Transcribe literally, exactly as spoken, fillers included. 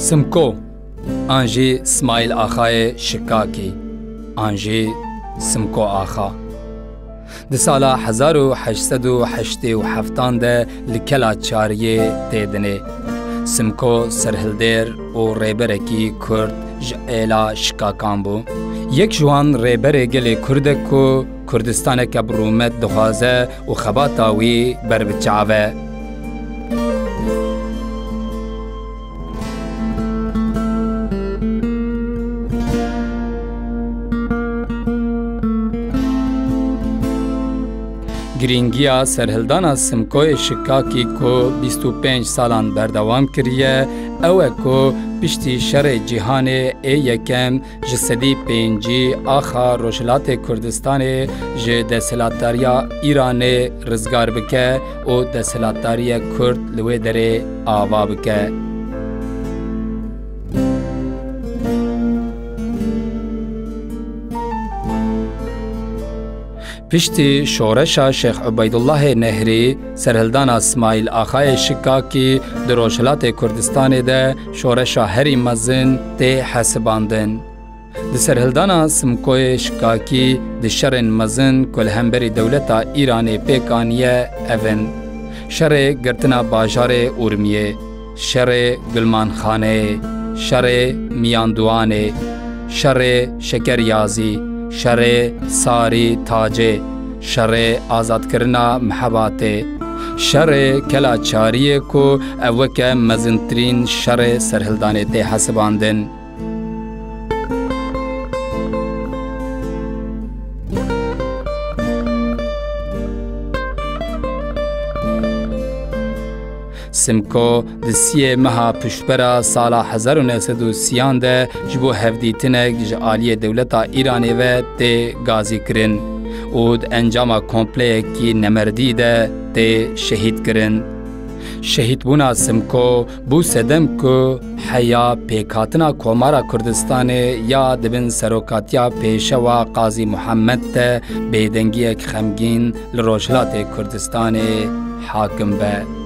Simko, an jî Smaîl Axayê Şikakî, an jî Simko Axa. Di sala hezar û heşt sed û heştê û heftan de li Kela Çariyê tê dinê. Simko serhildêr û rêberekî Kurd ji êla Şikakan bû. Yek ji wan rêberê gelê Kurd e ku Kurdistaneke bi rûmet dixwaze û xebata wî ber bi çav e. Girîngiya serhildana Simkoyê Şikakî ku bîst û pênc salan berdewam kiriye, ew e ku piştî şerê cîhanê ê yekem ji sedî pêncî axa Rojhilatê Kurdistanê ji desthilatdariya Îranê rizgar bike û desthilatdariyek Kurd li wê derê ava bike. Piştî şoreşa Şêx Ubeydullahê Nehrî, serhildana Smaîl Axayê Şikakî di Rojhilatê Kurdistanê de şoreşa herî mezin tê hesibandin. Di serhildana Simkoyê Şikakî di şerên mezin ku li hemberî dewleta Îranê pêk aniye ev in: şerê girtina bajarê Urmiyê, şerê Gulmanxaneyê, şerê Miyanduanê, şerê Şekeryazî, şerê Sarî Tacê, şerê azadkirina Mihebatê, şerê Kela Çariyê ku ev weke mezintirîn şerê serhildanê tê hesibandin. Simko di siyê meha piştbera sala hezar û neh sed û sîyan de ji bo hevdîtinek ji aliyê dewleta Îranê ve tê gazîkirin û di encama kompleyekî nemerdî de tê şehîdkirin. Şehîdbûna Simko bû sedem ku heya pêkhatina Komara Kurdistanê ya di bin serokatiya Pêşewa Qazî Muhammed de bêdengiyek xemgîn li Rojhilatê Kurdistanê hakim be.